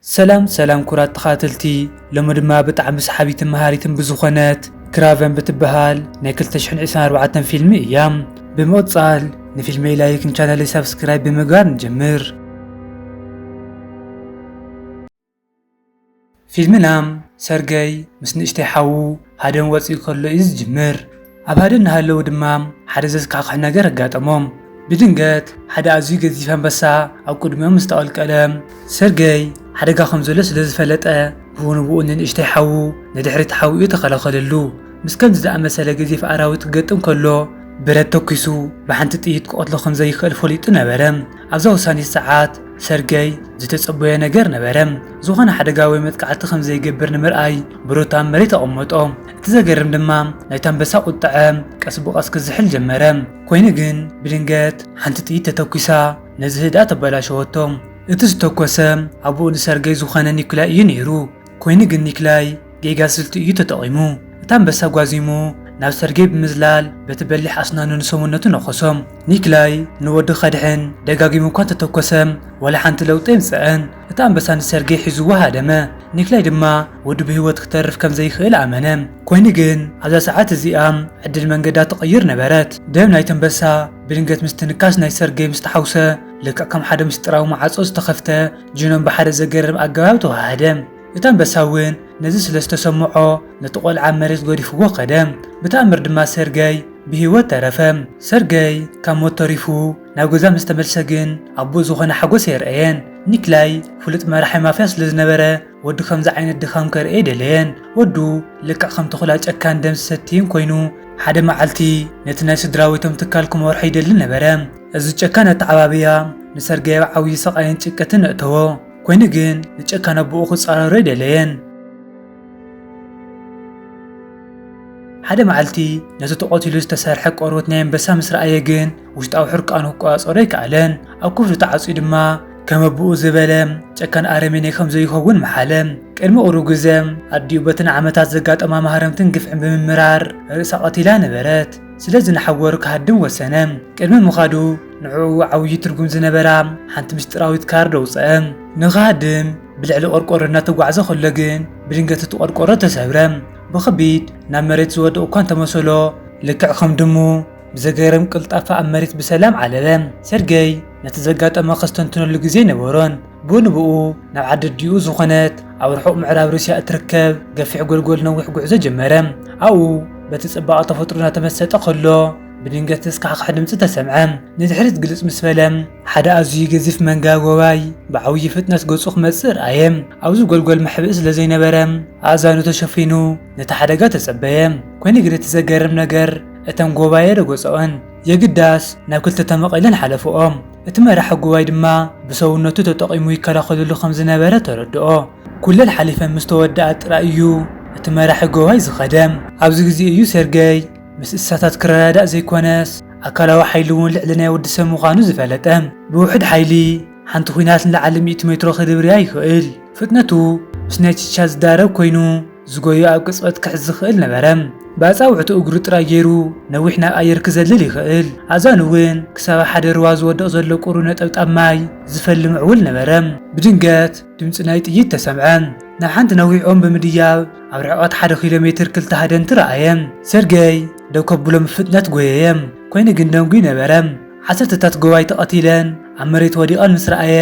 ሰላም ሰላም ኩራት ተኻተልቲ፣ ሎሚ ድማ ብጣዕሚ ሰሓቢትን መሃሪትን ብዝኾነት ክራቨን ብትበሃል ናይ ክልተ ሽሕን ዕስራን ኣርባዕተን ፊልሚ እያ። ብምቕጻል ንፊልመይ ላይክን ቻነለይ ሳብስክራይብ ብምግባር ንጀምር። ፊልምና ሰርገይ ምስ ንእሽተይ ሓዉ ሃደን ወፂኡ ከሎ እዩ ዝጅምር። ኣብ ሃደን እናሃለዉ ድማ ሓደ ዘስካሕክሕ ነገር ኣጋጠሞም። ብድንገት ሓደ ኣዝዩ ገዚፍ ኣንበሳ ኣብ ቅድሚኦም ምስ ተቐልቀለ፣ ሰርገይ ሓደጋ ከም ዘሎ ስለ ዝፈለጠ፣ ብኡ ንብኡ ንንእሽተይ ሓዉ ንድሕሪት ሓዊኡ ተኸላኸለሉ። ምስ ከምዚ ዝኣመሰለ ገዚፍ ኣራዊት ክገጥም ከሎ፣ ብረት ተኲሱ ብሓንቲ ጥይት ክቐትሎ ከም ዘይኽእል ፈሊጡ ነበረ። ኣብዛ ውሳኔት ሰዓት ሰርገይ ዝተጸበዮ ነገር ነበረ። ዝኾነ ሓደጋ ወይ መጥቃዕቲ ከም ዘይገብር ንምርኣይ ብረቱ ኣብ መሬት ኣቐመጦ። እቲ ዘገርም ድማ ናይቲ ኣንበሳ ቁጥዐ ቀስ ብቐስ ክዝሕል ጀመረ። ኮይኑ ግን ብድንገት ሓንቲ ጥይት ተተኲሳ ነዚ ህድኣት ኣበላሸወቶ። እቲ ዝተኮሰ ኣቡኡ ንሰርገይ ዝኾነ ኒኩላይ እዩ ነይሩ። ኮይኑ ግን ኒክላይ ጌጋ ስልቲ እዩ ተጠቒሙ። እቲ ኣንበሳ ጓዚሙ ናብ ሰርጌይ ብምዝላል በቲ በሊሕ ኣስናኑ ንሰውነቱ ነኸሶ። ኒክላይ ንወዱ ከድሕን ደጋጊሙ እኳ እንተተኮሰ፣ ዋላ ሓንቲ ለውጢ የምጽአን። እቲ ኣንበሳ ንሰርጌይ ሒዝዎ ሃደመ። ኒክላይ ድማ ወዱ ብህይወት ክተርፍ ከም ዘይኽእል ኣመነ። ኮይኑ ግን ኣብዛ ሰዓት እዚኣ ዕድል መንገዳ ትቕይር ነበረት። ደም ናይቲ ኣንበሳ ብድንገት ምስትንካስ ናይ ሰርጌይ ምስ ተሓውሰ፣ ልክዕ ከም ሓደ ምስጢራዊ መዓጾ ዝተኸፍተ፣ ጅኖም ብሓደ ዘገርም ኣገባብ ተዋሃደ። እቲ ኣንበሳ እውን ነዚ ስለ ዝተሰምዖ፣ ነቲ ቆልዓ ኣብ መሬት ገዲፍዎ ከደ። ብተኣምር ድማ ሰርገይ ብህይወት ተረፈ። ሰርገይ ካብ ሞት ተሪፉ ናብ ገዛ ምስ ተመልሰ ግን፣ ኣቦኡ ዝኾነ ሓጎስ ኣይረኣየን። ኒክላይ ፍሉጥ መራሒ ማፍያ ስለ ዝነበረ፣ ወዱ ከምዚ ዓይነት ድኻም ከርእየ ኣይደለየን። ወዱ ልክዕ ከም ተኹላ ጨካን ደም ዝሰትይን ኮይኑ፣ ሓደ መዓልቲ ነቲ ናይ ስድራቤቶም ትካል ክመርሖ ይደሊ ነበረ። እዚ ጨካን ኣተዓባብያ ንሰርገይ ኣብ ዓብዪ ስቓይን ጭንቀትን ኣእተዎ። ኮይኑ ግን ንጨካን ኣቦኡ ክጻረሮ ኣይደለየን። ሓደ መዓልቲ ነቲ ተቐቲሉ ዝተሰርሐ ቆርበት ናይ ኣንበሳ ምስ ረኣየ ግን ውሽጣዊ ሕርቃኑ ክቆጻጸሮ ኣይከኣለን። ኣብ ክፍሉ ተዓጽዩ ድማ ከም ኣቦኡ ዝበለ ጨካን ኣረሜኔ ከም ዘይኸውን መሓለ። ቅድሚ ቁሩብ ግዘ ኣዲኡ በቲ ንዓመታት ዘጋጠማ ማህረምትን ግፍዕን ብምምራር ርእሳ ቀቲላ ነበረት። ስለዚ ንሓወሩ ክሃድም ወሰነ። ቅድሚ ምኻዱ ንዕኡ ዓብዪ ትርጉም ዝነበራ ሓንቲ ምስጢራዊት ካርድ ኣውፅአ። ንኽሃድም ብልዕሊ ቆርቆሮ እናተጓዕዘ ከሎ ግን ብድንገት እቲ ቆርቆሮ ተሰብረ። ብኸቢድ ናብ መሬት ዝወደቕ እኳ እንተመሰሎ፣ ልክዕ ከም ድሙ ብዘገርም ቅልጣፈ ኣብ መሬት ብሰላም ዓለበ። ሰርገይ ነቲ ዘጋጠመ ከስተንትነሉ ግዜ ኣይነበሮን። ብኡ ንብኡ ናብ ዓዲ ኣዲኡ ዝኾነት ኣብ ርሑቕ ምዕራብ ሩስያ እትርከብ ገፊሕ ጎልጎል ነዊሕ ጉዕዞ ጀመረ። ኣብኡ በቲ ጽባቐ ተፈጥሮ እናተመሰጠ ከሎ፣ ብድንገት ዘስካሕክሕ ድምጺ ተሰምዐ። ንድሕሪት ግልጽ ምስ በለ፣ ሓደ ኣዝዩ ገዚፍ መንጋ ጎባይ ብዓብዪ ፍጥነት ገጹ ክመጽእ ረኣየ። ኣብዚ ጎልጎል መሕብኢ ስለ ዘይነበረ፣ ኣእዛኑ ተሸፊኑ ነቲ ሓደጋ ተጸበየ። ኮይኑ ግን እቲ ዘገርም ነገር፣ እተን ጎባየ ረገጸኦን። የግዳስ ናብ ክልተ ተመቒለን ሓለፍኦ። እቲ መራሒ ጎባይ ድማ ብሰውነቱ ተጠቒሙ ይከላኸለሉ ከም ዝነበረ ተረድኦ። ኩለን ሓሊፈን ምስ ተወድኣ ጥራይ እዩ እቲ መራሒ ጎባይ ዝኸደ። ኣብዚ ግዜ እዩ ሰርገይ ምስ እንስሳታት ክረዳዳእ ዘይኮነስ፣ ኣካላዊ ሓይሊ እውን ልዕሊ ናይ ወዲ ሰብ ምዃኑ ዝፈለጠ። ብውሑድ ሓይሊ ሓንቲ ኲናት ንላዕሊ ሚእቲ ሜትሮ ክድብርያ ይኽእል። ፍጥነቱ ምስ ናይ ቺቻ ዝዳረብ ኮይኑ፣ ዝጎዩ ኣብ ቅጽበት ክሕዝ ዝኽእል ነበረ። ብኣጻብዕቱ እግሩ ጥራይ ገይሩ ነዊሕ ናብ ኣየር ክዘልል ይኽእል። ኣእዛኑ እውን ክሳብ ሓደ ሩባ ዝወድቕ ዘሎ ቁሩብ ነጠብጣብ ማይ ዝፈሊ ምዕቡል ነበረ። ብድንገት ድምጺ ናይ ጥይት ተሰምዐ። ናብ ሓንቲ ነዊሕ ኦም ብምድያብ ኣብ ርሕቐት ሓደ ኪሎ ሜትር ክልተ ሃደንቲ ረኣየ። ሰርገይ ደው ከብሎ ብፍጥነት ጎየየ። ኮይኑ ግን ደንጉዩ ነበረ። ዓሰርተታት ጎባይ ተቐቲለን ኣብ መሬት ወዲቐን ምስ ረኣየ፣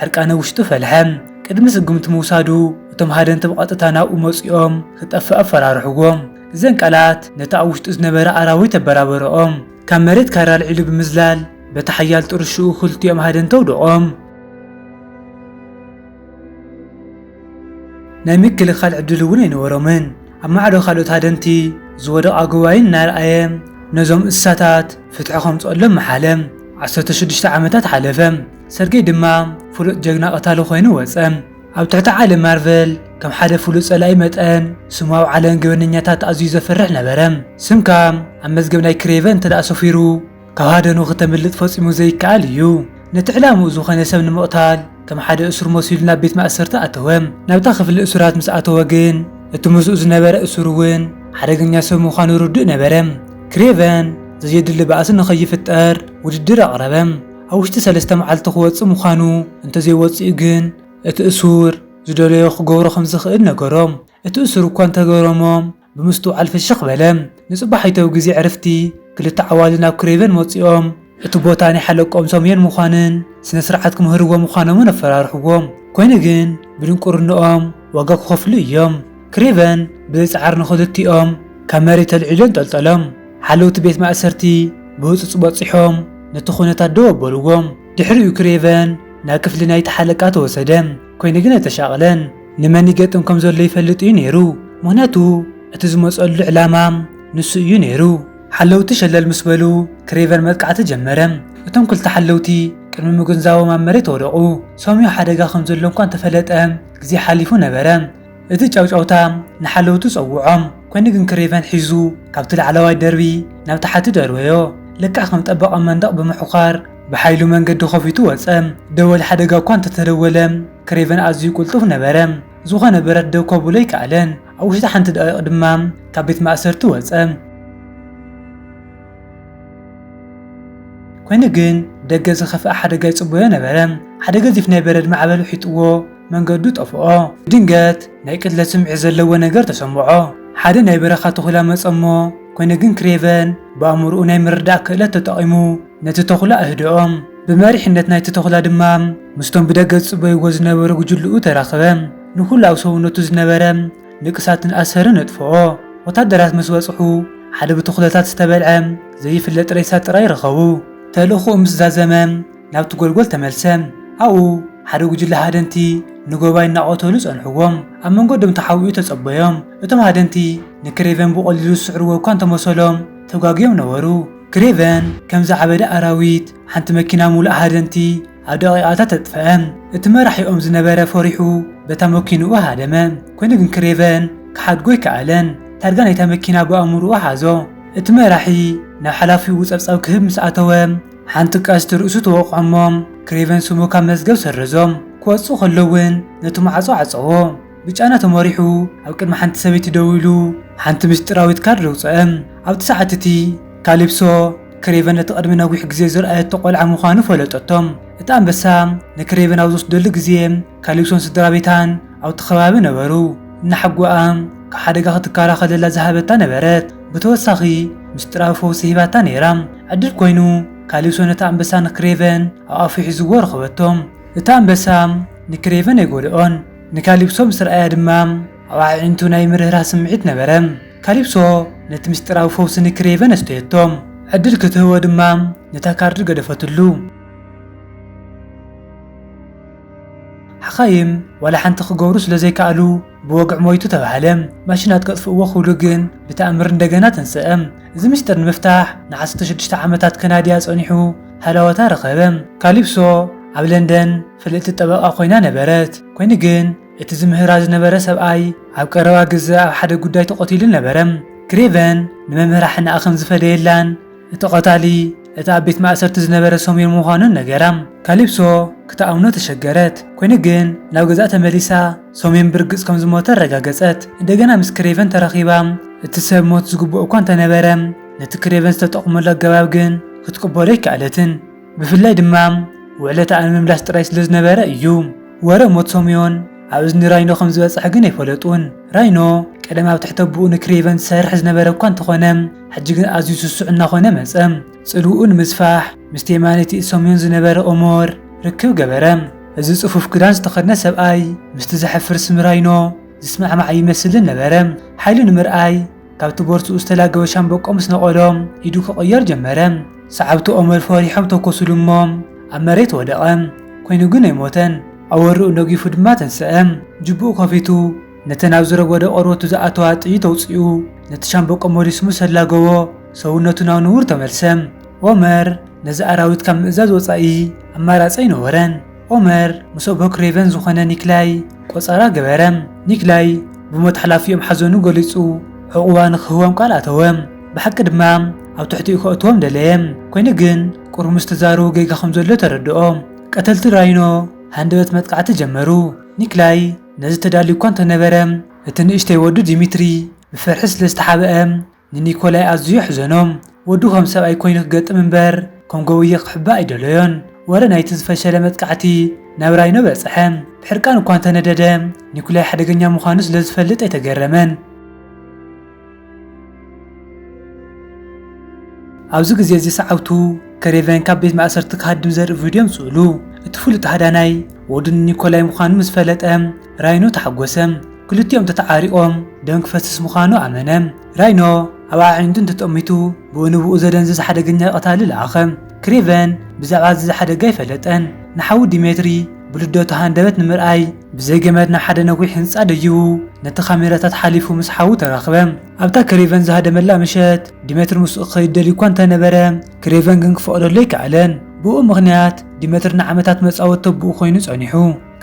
ሕርቃነ ውሽጡ ፈልሐ። ቅድሚ ስጉምቲ ምውሳዱ፣ እቶም ሃደንቲ ብቐጥታ ናብኡ መጺኦም ክጠፍእ ኣፈራርሕዎ። እዘን ቃላት ነቲ ኣብ ውሽጡ ዝነበረ ኣራዊት ኣበራበረኦም። ካብ መሬት ካራ ኣልዒሉ ብምዝላል፣ በቲ ሓያል ጥርሽኡ ክልቲኦም ሃደንቲ ኣውደቖም። ናይ ምክልኻል ዕድል እውን ኣይነበሮምን። ኣብ ማዕዶ ካልኦት ሃደንቲ ዝወደቓ ጎባይን እናረኣየ፣ ነዞም እንስሳታት ፍትሒ ከምጽኦሎም መሓለ። ዓሰርተ ሽዱሽተ ዓመታት ሓለፈ። ሰርጌይ ድማ ፍሉጥ ጀግና ቀታሊ ኮይኑ ወጸ። ኣብ ትሕቲ ዓለም ማርቨል ከም ሓደ ፍሉጥ ጸላኢ መጠን፣ ስሙ ኣብ ዓለም ገበነኛታት ኣዝዩ ዘፍርሕ ነበረ። ስምካ ኣብ መዝገብ ናይ ክሬቨን እንተ ደኣ ሰፊሩ፣ ካብ ሃደኑ ክተምልጥ ፈጺሙ ዘይከኣል እዩ። ነቲ ዕላምኡ ዝኾነ ሰብ ንምቕታል ከም ሓደ እሱር መሲሉ ናብ ቤት ማእሰርቲ ኣተወ። ናብታ ክፍሊ እሱራት ምስ ኣተወ ግን፣ እቲ ምስኡ ዝነበረ እሱር እውን ሓደገኛ ሰብ ምዃኑ ርዱእ ነበረ። ክሬቨን ዘየድሊ ባእሲ ንኸይፍጠር ውድድር ኣቕረበ። ኣብ ውሽጢ ሰለስተ መዓልቲ ክወጽእ ምዃኑ እንተዘይወጺኡ ግን፣ እቲ እሱር ዝደለዮ ክገብሮ ከም ዝኽእል ነገሮም። እቲ እሱር እኳ እንተገረሞም፣ ብምስትውዓል ፍሽኽ በለ። ንጽባሒታዊ ግዜ ዕረፍቲ፣ ክልተ ዓዋሉ ናብ ክሬቨን መጺኦም፣ እቲ ቦታ ናይ ሓለቆም ሰምዮን ምዃንን ስነ ስርዓት ክምህርዎ ምዃኖምን ኣፈራርሕዎም። ኮይኑ ግን፣ ብድንቁርንኦም ዋጋ ክኸፍሉ እዮም። ክሬቨን ብዘይ ጻዕሪ ንኽልቲኦም ካብ መሬት ኣልዒሉ ኣንጠልጠሎም። ሓለውቲ ቤት ማእሰርቲ ብህጹጽ በጺሖም ነቲ ኩነታት ደው ኣበልዎም። ድሕሪኡ ክሬቨን ናብ ክፍሊ ናይቲ ሓለቃ ተወሰደ። ኮይኑ ግን ኣይተሻቕለን። ንመን ይገጥም ከም ዘሎ ይፈልጥ እዩ ነይሩ። ምኽንያቱ እቲ ዝመጸሉ ዕላማ ንሱ እዩ ነይሩ። ሓለውቲ ሸለል ምስ በሉ ክሬቨን መጥቃዕቲ ጀመረ። እቶም ክልተ ሓለውቲ ቅድሚ ምግንዛቦም ኣብ መሬት ወደቑ። ሰምዮ ሓደጋ ከም ዘሎ እኳ እንተፈለጠ ግዜ ሓሊፉ ነበረ። እቲ ጫውጫውታ ንሓለውቱ ጸውዖም። ኮይኑ ግን ክሬቨን ሒዙ ካብቲ ላዕለዋይ ደርቢ ናብ ታሕቲ ደርበዮ። ልክዕ ከም ጠበቐ መንደቕ ብምሕዃር ብሓይሉ መንገዲ ከፊቱ ወጸ። ደወል ሓደጋ እኳ እንተተደወለ ክሬቨን ኣዝዩ ቅልጡፍ ነበረ። ዝኾነ ብረት ደው ከብሎ ኣይከኣለን። ኣብ ውሽጢ ሓንቲ ደቂቕ ድማ ካብ ቤት ማእሰርቲ ወጸ። ኮይኑ ግን ደገ ዝኸፍኣ ሓደጋ ይጽበዮ ነበረ። ሓደ ገዚፍ ናይ በረድ ማዕበል ውሒጥዎ መንገዱ ጠፍኦ። ድንገት ናይ ቅትለት ስምዒት ዘለዎ ነገር ተሰምዖ። ሓደ ናይ በረኻ ተኹላ መጸሞ። ኮይኑ ግን ክሬቨን ብኣእምሮኡ ናይ ምርዳእ ክእለት ተጠቒሙ ነቲ ተኹላ ኣህደኦም። ብመሪሕነት ናይቲ ተኹላ ድማ ምስቶም ብደገ ዝጽበይዎ ዝነበሩ ጉጅልኡ ተራኸበ። ንኹሉ ኣብ ሰውነቱ ዝነበረ ንቅሳትን ኣሰርን ነጥፍኦ። ወታደራት ምስ በጽሑ ሓደ ብተኹለታት ዝተበልዐ ዘይፍለጥ ሬሳ ጥራይ ረኸቡ። ተልእኾኡ ምስ ዛዘመ ናብቲ ጎልጎል ተመልሰ። ኣብኡ ሓደ ጉጅለ ሃደንቲ ንጎባይ እናቐተሉ ጸንሕዎም። ኣብ መንገዶም ተሓቢኡ ተጸበዮም። እቶም ሃደንቲ ንክሬቨን ብቐሊሉ ዝስዕርዎ እኳ እንተመሰሎም ተጓግዮም ነበሩ። ክሬቨን ከም ዝዓበደ ኣራዊት ሓንቲ መኪና ሙሉእ ሃደንቲ ኣብ ደቂቓታት ተጥፍአ። እቲ መራሒኦም ዝነበረ ፈሪሑ በታ መኪንኡ ሃደመ። ኮይኑ ግን ክሬቨን ክሓድጎ ኣይከኣለን። ታርጋ ናይታ መኪና ብኣእምሮኡ ሓዞ። እቲ መራሒ ናብ ሓላፊኡ ጸብጻብ ክህብ ምስ ኣተወ ሓንቲ ቀስቲ ርእሱ ተወቕዖ እሞ ክሬቨን ስሙ ካብ መዝገብ ሰረዞ። ክወጽኡ ከለዉ እውን ነቲ ማዕጾ ዓጸዎ። ብጫና ተመሪሑ ኣብ ቅድሚ ሓንቲ ሰበይቲ ደው ኢሉ ሓንቲ ምስጢራዊት ካርድ ኣውጽአ። ኣብቲ ሰዓት እቲ ካሊፕሶ ክሬቨን ነቲ ቅድሚ ነዊሕ ግዜ ዝረኣየቶ ቆልዓ ምዃኑ ፈለጠቶ። እቲ ኣንበሳ ንክሬቨን ኣብ ዝወስደሉ ግዜ ካሊፕሶን ስድራ ቤታን ኣብቲ ከባቢ ነበሩ። እናሓጎኣ ካብ ሓደጋ ክትከላኸለላ ዝሃበታ ነበረት። ብተወሳኺ ምስጢራዊ ፈውሲ ሂባታ ነይራ። ዕድል ኮይኑ ካሊፕሶ ነቲ ኣንበሳ ንክሬቨን ኣብ ኣፉ ሒዝዎ ረኸበቶ። እቲ ኣንበሳ ንክሬቨን ኣይጎድኦን። ንካሊፕሶ ምስ ረኣያ ድማ ኣብ ኣዒንቱ ናይ ምርህራህ ስምዒት ነበረ። ካሊፕሶ ነቲ ምስጢራዊ ፈውሲ ንክሬቨን ኣስተየቶ። ዕድል ክትህቦ ድማ ነታ ካርድ ገደፈትሉ። ሓኻይም ዋላ ሓንቲ ክገብሩ ስለ ዘይከኣሉ ብወግዒ ሞይቱ ተባህለ። ማሽናት ከጥፍእዎ ክብሉ ግን ብተኣምር እንደገና ተንስአ። እዚ ምስጢር ንምፍታሕ ንዓሰርተ ሽዱሽተ ዓመታት ከናድያ ጸኒሑ ሃላዋታ ረኸበ። ካሊፕሶ ኣብ ለንደን ፍልጥቲ ጠበቓ ኮይና ነበረት። ኮይኑ ግን እቲ ዝምህራ ዝነበረ ሰብኣይ ኣብ ቀረባ ግዘ ኣብ ሓደ ጉዳይ ተቐቲሉ ነበረ። ክሬቨን ንመምህራ ሕናኣ ከም ዝፈደየላን እቲ ቀታሊ እቲ ኣብ ቤት ማእሰርቲ ዝነበረ ሰምዮን ምዃኑን ነገራ። ካሊፕሶ ክትኣምኖ ተሸገረት። ኮይኑ ግን ናብ ገዛእ ተመሊሳ ሰምዮን ብርግጽ ከም ዝሞተ ኣረጋገጸት። እንደገና ምስ ክሬቨን ተራኺባ እቲ ሰብ ሞት ዝግብኦ እኳ እንተነበረ ነቲ ክሬቨን ዝተጠቕመሉ ኣገባብ ግን ክትቅበሎ ኣይከኣለትን። ብፍላይ ድማ ውዕለታ ንምምላስ ጥራይ ስለ ዝነበረ እዩ። ወረ ሞት ሰምዮን ኣብ እዝኒ ራይኖ ከም ዝበጽሐ ግን ኣይፈለጡን። ራይኖ ቀደም ኣብ ትሕቲ ኣቦኡ ንክሬቨን ዝሰርሕ ዝነበረ እኳ እንተኾነ፣ ሕጂ ግን ኣዝዩ ስሱዕ እናኾነ መጸ። ጽልውኡ ንምስፋሕ ምስቲ የማነይቲ ኢድ ሰምዮን ዝነበረ ኦሞር ርክብ ገበረ። እዚ ጽፉፍ ክዳን ዝተኸድነ ሰብኣይ ምስቲ ዘሕፍር ስም ራይኖ ዝስማዕማዕ ኣይመስልን ነበረ። ሓይሉ ንምርኣይ ካብቲ ቦርሱኡ ዝተላገበ ሻምበቆ ምስ ነቐሎ ኢዱ ክቕየር ጀመረ። ሰዓብቲ ኦመር ፈሪሖም ተኮሱሉ እሞ ኣብ መሬት ወደቐ። ኮይኑ ግን ኣይሞተን። ኣወርኡ ነጊፉ ድማ ተንስአ። ጅብኡ ከፊቱ ነተን ኣብ ዝረጎደ ቆርበቱ ዝኣተዋ ጥይት ኣውጺኡ ነቲ ሻምበቆ መሊሱ ምስ ኣላገቦ ሰውነቱ ናብ ንቡር ተመልሰ። ኦመር ነዚ ኣራዊት ካብ ምእዛዝ ወጻኢ ኣማራጺ ኣይነበሮን። ኦመር ምስ ኣቦ ክሬቨን ዝኾነ ኒክላይ ቆጸራ ገበረ። ኒክላይ ብሞት ሓላፊኦም ሓዘኑ ገሊጹ ዕቑባ ንኽህቦም ቃል ኣተወ። ብሓቂ ድማ ኣብ ትሕቲኡ ከእትዎም ደለየ። ኮይኑ ግን ቁሩብ ምስ ተዛረቡ ጌጋ ከም ዘሎ ተረድኦ። ቀተልቲ ራይኖ ሃንደበት መጥቃዕቲ ጀመሩ። ኒክላይ ነዚ ተዳልዩ እኳ እንተነበረ እቲ ንእሽተይ ወዱ ዲሚትሪ ብፍርሒ ስለ ዝተሓብአ ንኒኮላይ ኣዝዩ ኣሕዘኖ። ወዱ ከም ሰብኣይ ኮይኑ ክገጥም እምበር ከም ገበየ ክሕባእ ኣይደለዮን። ወረ ናይቲ ዝፈሸለ መጥቃዕቲ ናብ ራይኖ በጽሐ። ብሕርቃን እኳ እንተነደደ፣ ኒኩላይ ሓደገኛ ምዃኑ ስለ ዝፈልጥ ኣይተገረመን። ኣብዚ ግዜ እዚ ሰዓብቱ ክሬቨን ካብ ቤት ማእሰርቲ ክሃድም ዘርኢ ቪድዮ ኣምጽኡሉ። እቲ ፍሉጥ ሃዳናይ ወዲ ኒኮላይ ምዃኑ ምስ ፈለጠ፣ ራይኖ ተሓጎሰ። ክልቲኦም ተተዓሪቖም ደም ክፈስስ ምዃኑ ኣመነ። ራይኖ ኣብ ኣዒንቱ እንተጠሚቱ፣ ብኡ ንብኡ ዘደንዝዝ ሓደገኛ ቀታሊ ለኣኸ። ክሬቨን ብዛዕባ እዚ ሓደጋ ኣይፈለጠን። ንሓዉ ዲሜትሪ ብልደቱ ሃንደበት ንምርኣይ፣ ብዘይ ገመድ ናብ ሓደ ነዊሕ ህንጻ ደይቡ፣ ነቲ ካሜራታት ሓሊፉ ምስ ሓዉ ተራኽበ። ኣብታ ክሬቨን ዝሃደመላ ምሸት፣ ዲሜትሪ ምስኡ ክኸይድ ደልዩ እኳ እንተነበረ፣ ክሬቨን ግን ክፈቕደሉ ኣይከኣለን። ብኡ ምኽንያት፣ ዲሜትሪ ንዓመታት መጻወቲ ኣቦኡ ኮይኑ ጸኒሑ።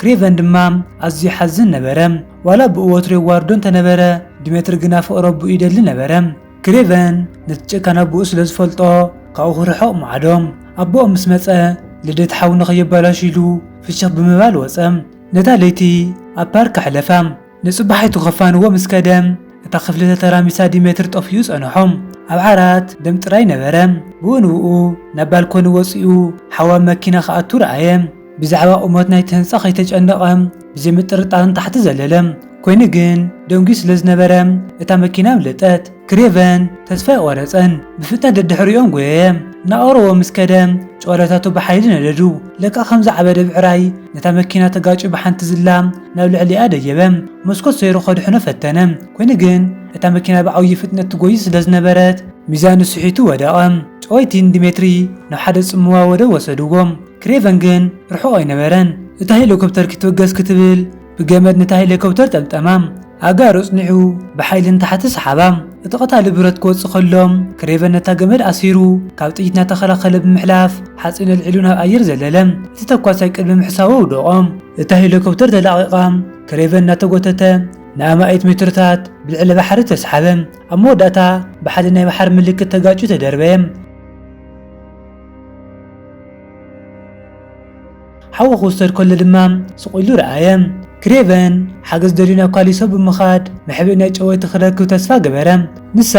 ክሬቨን ድማ ኣዝዩ ይሓዝን ነበረ። ዋላ ብኡ ወትሩ የዋርዶ እንተነበረ፣ ዲሜትሪ ግና ፍቕሪ ኣቦኡ ይደሊ ነበረ። ክሬቨን ነቲ ጨካን ኣቦኡ ስለ ዝፈልጦ፣ ካብኡ ክርሕቕ መዓዶ። ኣቦኦም ምስ መጸ፣ ልደት ሓዉ ንኸየባላሽ ኢሉ ፍሽኽ ብምባል ወጸ። ነታ ለይቲ ኣብ ፓርክ ኣሕለፋ። ንጽባሒቱ ከፋንዎ ምስ ከደ፣ እታ ክፍሊ ተተራሚሳ፣ ዲሜትሪ ጠፊኡ ጸንሖ። ኣብ ዓራት ደም ጥራይ ነበረ። ብኡ ንብኡ ናብ ባልኮኒ ወጺኡ ሓው ኣብ መኪና ክኣቱ ረኣየ። ብዛዕባ ቁመት ናይቲ ህንጻ ከይተጨነቐ፣ ብዘይ ምጥርጣር ንታሕቲ ዘለለ። ኮይኑ ግን ደንጉዩ ስለ ዝነበረ፣ እታ መኪና ኣምለጠት። ክሬቨን ተስፋ ኣይቆረጸን። ብፍጥነት ደድሕሪኦም ጎየየ። እናቐረቦ ምስ ከደ፣ ጨወለታቱ ብሓይሊ ነደዱ። ለካ ከም ዝዓበደ ብዕራይ ነታ መኪና ተጋጭዩ ብሓንቲ ዝላ ናብ ልዕሊኣ ደየበ። መስኮት ሰይሩ ከድሕኖ ፈተነ። ኮይኑ ግን እታ መኪና ብዓብዪ ፍጥነት ትጎዪ ስለ ዝነበረት፣ ሚዛኑ ስሒቱ ወደቐ። ጨወይቲ ንዲሜትሪ ናብ ሓደ ጽምዋ ወደብ ወሰድዎም። ክሬቨን ግን ርሑቕ ኣይነበረን። እታ ሄሊኮፕተር ክትብገስ ክትብል ብገመድ ነታ ሄሊኮፕተር ጠምጠማ። ኣእጋሩ ኣጽኒዑ ብሓይሊ ንታሕቲ ሰሓባ። እቲ ቀታሊ ብረት ክወጽእ ከሎ፣ ክሬቨን ነታ ገመድ ኣሲሩ ካብ ጥይት እናተኸላኸለ ብምሕላፍ ሓጺን ኣልዒሉ ናብ ኣየር ዘለለ። እቲ ተኳሳይ ቅድሚ ምሕሳቡ ኣውደቖ። እታ ሄሊኮፕተር ተላቒቓ፣ ክሬቨን እናተጎተተ ንኣማኢት ሜትሮታት ብልዕሊ ባሕሪ ተስሓበ። ኣብ መወዳእታ ብሓደ ናይ ባሕሪ ምልክት ተጋጭዩ ተደርበየ። ሓዊ ክውሰድ ከሎ ድማ ስቕ ኢሉ ረኣየ። ክሬቨን ሓገዝ ደልዩ ናብ ካሊሶ ብምኻድ መሕብኢ ናይ ጨወይቲ ክረክብ ተስፋ ገበረ። ንሳ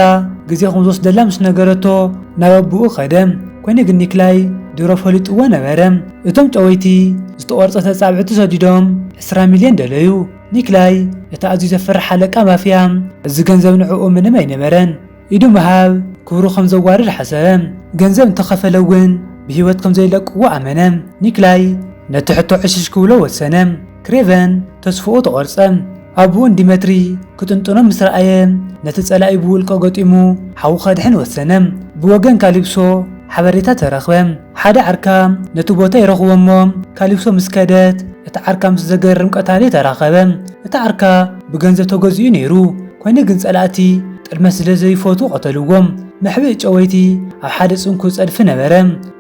ግዜ ከም ዝወስደላ ምስ ነገረቶ ናብ ኣቦኡ ከደ። ኮይኑ ግን ኒክላይ ድሮ ፈሊጥዎ ነበረ። እቶም ጨወይቲ ዝተቖርጸ ተጻብዕቲ ሰዲዶም ዕስራ ሚልዮን ደለዩ። ኒክላይ እቲ ኣዝዩ ዘፍርሕ ኣለቃ ማፍያ፣ እዚ ገንዘብ ንዕኡ ምንም ኣይነበረን። ኢዱ ምሃብ ክብሩ ከም ዘዋርድ ሓሰበ። ገንዘብ እንተኸፈለ እውን ብህይወት ከም ዘይለቅዎ ኣመነ። ኒክላይ ነቲ ሕቶ ዕሽሽ ክብሎ ወሰነ። ክሬቨን ተስፍኡ ተቖርጸ። ኣቦኡን ዲመትሪ ክጥንጥኖ ምስ ረኣየ፣ ነቲ ጸላኢ ብውልቆ ገጢሙ ሓዉ ከድሕን ወሰነ። ብወገን ካሊፕሶ ሓበሬታ ተረኽበ። ሓደ ዓርካ ነቲ ቦታ ይረኽቦ እሞ፣ ካሊፕሶ ምስ ከደት፣ እቲ ዓርካ ምስ ዘገርም ቀታሊ ተራኸበ። እቲ ዓርካ ብገንዘብ ተገዚኡ ነይሩ። ኮይኑ ግን ጸላእቲ ጥልመት ስለ ዘይፈትዉ ቀተልዎም። መሕብኢ ጨወይቲ ኣብ ሓደ ጽንኩር ጸድፊ ነበረ።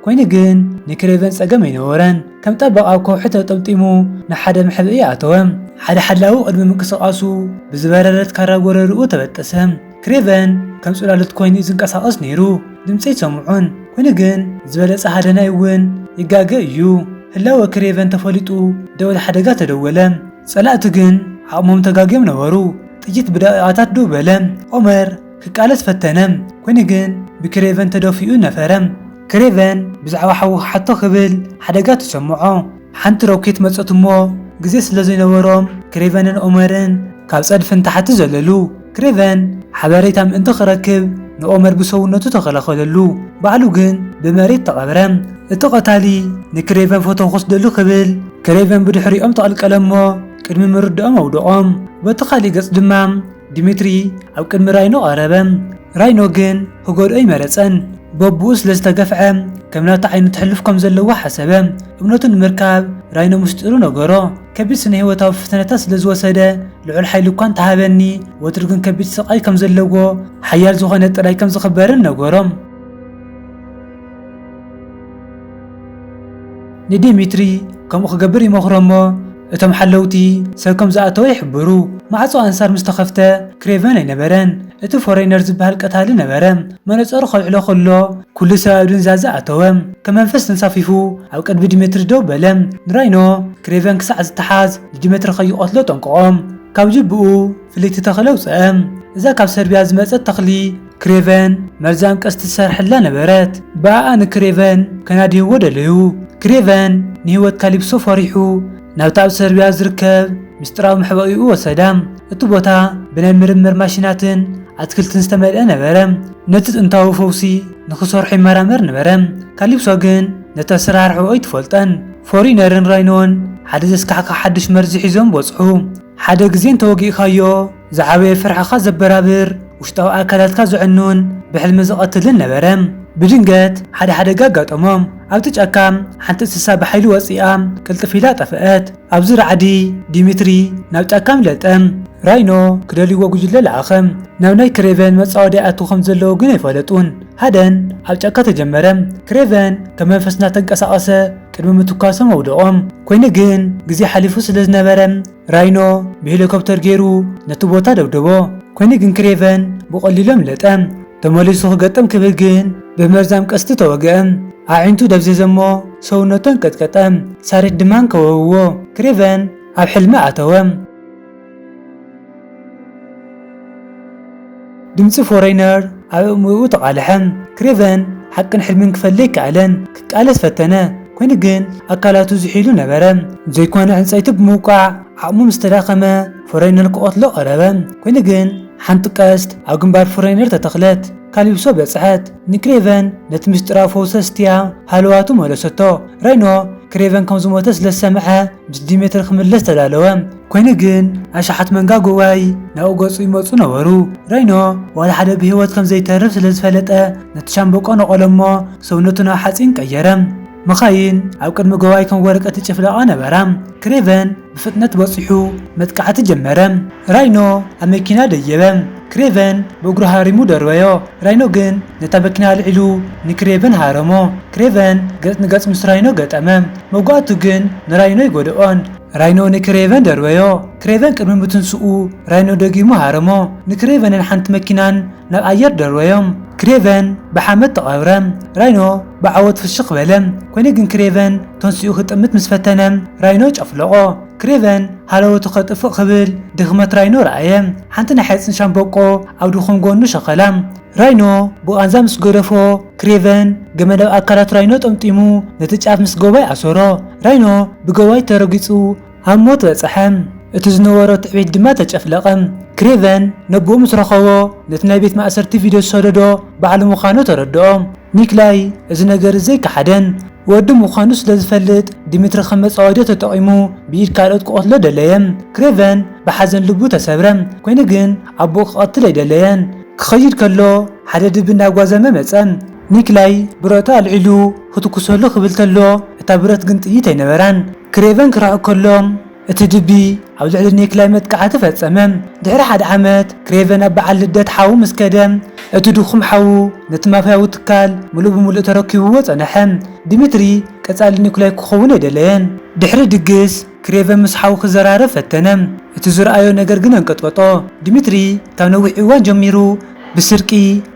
ኮይኑ ግን ንክሬቨን ጸገም ኣይነበረን። ከም ጠበቓ ኣብ ከውሒ ተጠምጢሙ ንሓደ መሕብኢ ኣተወ። ሓደ ሓላዊ ቅድሚ ምንቅስቓሱ ብዝበረረት ካራ ጎረርኡ ተበጠሰ። ክሬቨን ከም ጽላሎት ኮይኑ እዩ ዝንቀሳቐስ ነይሩ። ድምጺ ኣይሰምዑን። ኮይኑ ግን ዝበለጸ ሃደናይ እውን ይጋገ እዩ። ህላወ ክሬቨን ተፈሊጡ ደወል ሓደጋ ተደወለ። ጸላእቲ ግን ዓቕሞም ተጋግዮም ነበሩ። ጥይት ብደቂቓታት ደው በለ። ኦመር ክቃለስ ፈተነ፣ ኮይኑ ግን ብክሬቨን ተደፊኡ ነፈረ። ክሬቨን ብዛዕባ ሓዉ ክሓቶ ክብል ሓደጋ ተሰምዖ። ሓንቲ ሮኬት መጸት እሞ ግዜ ስለ ዘይነበሮም ክሬቨንን ኦመርን ካብ ጸድፊ ንታሕቲ ዘለሉ። ክሬቨን ሓበሬታ ምእንቲ ክረክብ ንኦመር ብሰውነቱ ተኸላኸለሉ፣ ባዕሉ ግን ብመሬት ተቐብረ። እቲ ቀታሊ ንክሬቨን ፎቶ ክወስደሉ ክብል ክሬቨን ብድሕሪኦም ተቐልቀለ እሞ ቅድሚ ምርድኦም ኣውደቖም። በቲ ካሊእ ገጽ ድማ ዲሚትሪ ኣብ ቅድሚ ራይኖ ቀረበ። ራይኖ ግን ክጎድኦ ኣይመረጸን። በብኡ ስለ ዝተገፍዐ፣ ከም ናቱ ዓይነት ሕሉፍ ከም ዘለዎ ሓሰበ። እምነቱ ንምርካብ ራይኖ ምስጢሩ ነገሮ። ከቢድ ስነ-ህይወታዊ ፈተነታት ስለ ዝወሰደ፣ ልዑል ሓይሊ እኳ እንተሃበኒ፣ ወትሩ ግን ከቢድ ስቓይ ከም ዘለዎ፣ ሓያል ዝኾነ ጥራይ ከም ዝኽበርን ነገሮ። ንዲሚትሪ ከምኡ ክገብር ይመኽሮ እሞ፣ እቶም ሓለውቲ ሰብ ከም ዝኣተወ ይሕብሩ። ማዕጾ ኣንሳር ምስ ተኸፍተ፣ ክሬቨን ኣይነበረን። እቲ ፎሬነር ዝበሃል ቀታሊ ነበረ። መነጸሩ ከልዕሎ ከሎ፣ ኩሉ ሰብ ኣብ ድንዛዘ ኣተወ። ከም መንፈስ ተንሳፊፉ ኣብ ቅድሚ ዲሜትሪ ደው በለ። ንራይኖ ክሬቨን ክሳዕ ዝተሓዝ ንዲሜትሪ ከይቐትሎ ጠንቀቖ። ካብ ጅብኡ ፍልይቲ ተኽሊ ኣውጽአ። እዛ ካብ ሰርቢያ ዝመጸት ተኽሊ ክሬቨን መርዛም ቀስቲ ትሰርሐላ ነበረት። ብኣኣ ንክሬቨን ከናድይዎ ደለዩ። ክሬቨን ንህይወት ካሊፕሶ ፈሪሑ ናብቲ ኣብ ሰርቢያ ዝርከብ ምስጢራዊ መሕበኢኡ ወሰዳ። እቲ ቦታ ብናይ ምርምር ማሽናትን ኣትክልትን ዝተመልአ ነበረ። ነቲ ጥንታዊ ፈውሲ ንኽሰርሑ ይመራመር ነበረ። ካሊፕሶ ግን ነቲ ኣሰራርሕኡ ኣይትፈልጦን። ፎሪነርን ራይኖን ሓደ ዘስካሕክሕ ሓድሽ መርዚ ሒዞም በጽሑ። ሓደ ግዜ እንተወጊእካዮ፣ ዝዓበየ ፍርሕኻ ዘበራብር፣ ውሽጣዊ ኣካላትካ ዘዕኑን ብሕልሚ ዝቐትልን ነበረ። ብድንገት ሓደ ሓደጋ ኣጋጠሞም። ኣብቲ ጫካ ሓንቲ እንስሳ ብሓይሊ ወጺኣ ቅልጥፍ ኢላ ጠፍአት። ኣብዚ ራዕዲ ዲሚትሪ ናብ ጫካ ኣምለጠ። ራይኖ ክደልይዎ ጉጅለ ለኣኸ። ናብ ናይ ክሬቨን መጻወድያ ይኣትዉ ከም ዘለዉ ግን ኣይፈለጡን። ሃደን ኣብ ጫካ ተጀመረ። ክሬቨን ከም መንፈስ እናተንቀሳቐሰ ቅድሚ ምትኳሶም ኣውደቖም። ኮይኑ ግን ግዜ ሓሊፉ ስለ ዝነበረ ራይኖ ብሄሊኮፕተር ገይሩ ነቲ ቦታ ደብደቦ። ኮይኑ ግን ክሬቨን ብቐሊሉ ኣምለጠ። ተመሊሱ ክገጥም ክብል ግን ብመርዛም ቀስቲ ተወግአ። ኣዒንቱ ደብዘዘ እሞ ሰውነቱ ኣንቀጥቀጠ። ሳሬት ድማ ከበብዎ። ክሬቨን ኣብ ሕልሚ ኣተወ። ድምጺ ፎሬነር ኣብ ኣእምሮኡ ተቓልሐ። ክሬቨን ሓቅን ሕልምን ክፈሊ ኣይከኣለን። ክቃለስ ፈተነ፣ ኮይኑ ግን ኣካላቱ ዝሒሉ ነበረ። ዘይኮነ ዕንጸይቲ ብምውቃዕ ዓቕሙ ምስ ተዳኸመ፣ ፎሬነር ክቐትሎ ቀረበ። ኮይኑ ግን ሓንቲ ቀስት ኣብ ግንባር ፎሬነር ተተኽለት። ካሊፕሶ በጽሐት። ንክሬቨን ነቲ ምስጢራዊ ፈውሲ ኣስትያ ሃለዋቱ መለሰቶ። ራይኖ ክሬቨን ከም ዝሞተ ስለ ዝሰምዐ፣ ምስ ዲሜትሪ ክምለስ ተዳለወ። ኮይኑ ግን ኣሽሓት መንጋ ጎባይ ናብኡ ገጹ ይመጹ ነበሩ። ራይኖ ዋላ ሓደ ብህይወት ከም ዘይተርፍ ስለ ዝፈለጠ፣ ነቲ ሻምበቆ ነቐሎ እሞ ሰውነቱ ናብ ሓጺን ቀየረ። መኻይን ኣብ ቅድሚ ጎባይ ከም ወረቀት ይጭፍለቓ ነበራ። ክሬቨን ብፍጥነት በጺሑ መጥቃዕቲ ጀመረ። ራይኖ ኣብ መኪና ደየበ። ክሬቨን ብእግሩ ሃሪሙ ደርበዮ። ራይኖ ግን ነታ መኪና ኣልዒሉ ንክሬቨን ሃረሞ። ክሬቨን ገጽ ንገጽ ምስ ራይኖ ገጠመ። መጓእቱ ግን ንራይኖ ኣይጎድኦን። ራይኖ ንክሬቨን ደርበዮ። ክሬቨን ቅድሚ ምትንስኡ ራይኖ ደጊሙ ሃረሞ። ንክሬቨንን ሓንቲ መኪናን ናብ ኣየር ደርበዮም። ክሬቨን ብሓመድ ተቐብረ። ራይኖ ብዓወት ፍሽኽ በለ። ኮይኑ ግን ክሬቨን ተንሲኡ ክጥምት ምስ ፈተነ ራይኖ ጨፍለቖ። ክሬቨን ሃለወቱ ከጥፍእ ክብል ድኽመት ራይኖ ረኣየ። ሓንቲ ናይ ሓጺን ሻምበቆ ኣብ ድኹም ጎኑ ሸኸላ። ራይኖ ብቓንዛ ምስ ገደፎ፣ ክሬቨን ገመድ ኣብ ኣካላት ራይኖ ጠምጢሙ ነቲ ጫፍ ምስ ጎባይ ኣሰሮ። ራይኖ ብጎባይ ተረጊጹ ኣብ ሞት በጽሐ። እቲ ዝነበሮ ትዕቢት ድማ ተጨፍለቐ። ክሬቨን ነቦኡ ምስ ረኸቦ፣ ነቲ ናይ ቤት ማእሰርቲ ቪድዮ ዝሰደዶ ባዕሉ ምዃኑ ተረድኦ። ኒክላይ እዚ ነገር እዚ ኣይከሓደን። ወዱ ምዃኑ ስለ ዝፈልጥ፣ ዲሚትሪ ከም መጻወድያ ተጠቒሙ ብኢድ ካልኦት ክቐትሎ ደለየ። ክሬቨን ብሓዘን ልቡ ተሰብረ። ኮይኑ ግን ኣቦኡ ክቐትል ኣይደለየን። ክኸይድ ከሎ ሓደ ድቢ እናጓዘመ መጸ። ኒክላይ ብረቱ ኣልዒሉ ክትኩሰሉ ክብል ተሎ፣ እታ ብረት ግን ጥይት ኣይነበራን። ክሬቨን ክርሕቕ ከሎ፣ እቲ ድቢ ኣብ ልዕሊ ኒክላይ መጥቃዕቲ ፈጸመ። ድሕሪ ሓደ ዓመት ክሬቨን ኣብ በዓል ልደት ሓዉ ምስ ከደ፣ እቲ ድኹም ሓዉ ነቲ ማፍያዊ ትካል ምሉእ ብምሉእ ተረኪብዎ ጸንሐ። ዲሚትሪ ቀጻሊ ኒኩላይ ክኸውን ኣይደለየን። ድሕሪ ድግስ ክሬቨን ምስ ሓዉ ክዘራረብ ፈተነ። እቲ ዝረኣዮ ነገር ግን ኣንቀጥቀጦ። ዲሚትሪ ካብ ነዊሕ እዋን ጀሚሩ ብስርቂ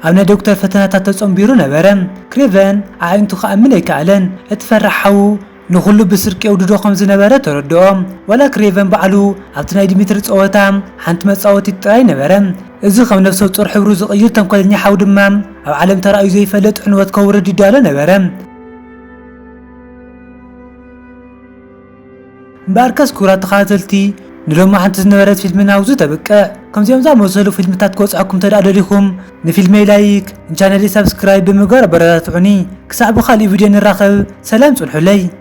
ኣብ ናይ ዶክተር ፈተናታት ተጸንቢሩ ነበረ። ክሬቨን ኣዒንቱ ክኣምን ኣይከኣለን። እቲ ፈራሕ ሓዉ ንኹሉ ብስርቂ የውድዶ ከም ዝነበረ ተረድኦ። ዋላ ክሬቨን ባዕሉ ኣብቲ ናይ ዲሚትሪ ጸወታ ሓንቲ መጻወቲት ጥራይ ነበረ። እዚ ከም ነፍሰ ጡር ሕብሩ ዝቕይር ተንኮለኛ ሓው ድማ ኣብ ዓለም ተራእዩ ዘይፈልጥ ዕንወት ከውርድ ይዳሎ ነበረ። እምበኣርከስ ክቡራት ተኸታተልቲ፣ ንሎሚ ሓንቲ ዝነበረት ፊልምና ኣብዚ ተብቅዕ። ከምዚኦም ዝኣመሰሉ ፊልምታት ክበጽሐኩም እንተ ደኣ ደሊኹም፣ ንፊልመይ ላይክ፣ ንቻነለይ ሳብስክራይብ ብምግባር ኣበረታትዑኒ። ክሳዕ ብኻልእ ቪድዮ ንራኸብ፣ ሰላም ጽንሑለይ።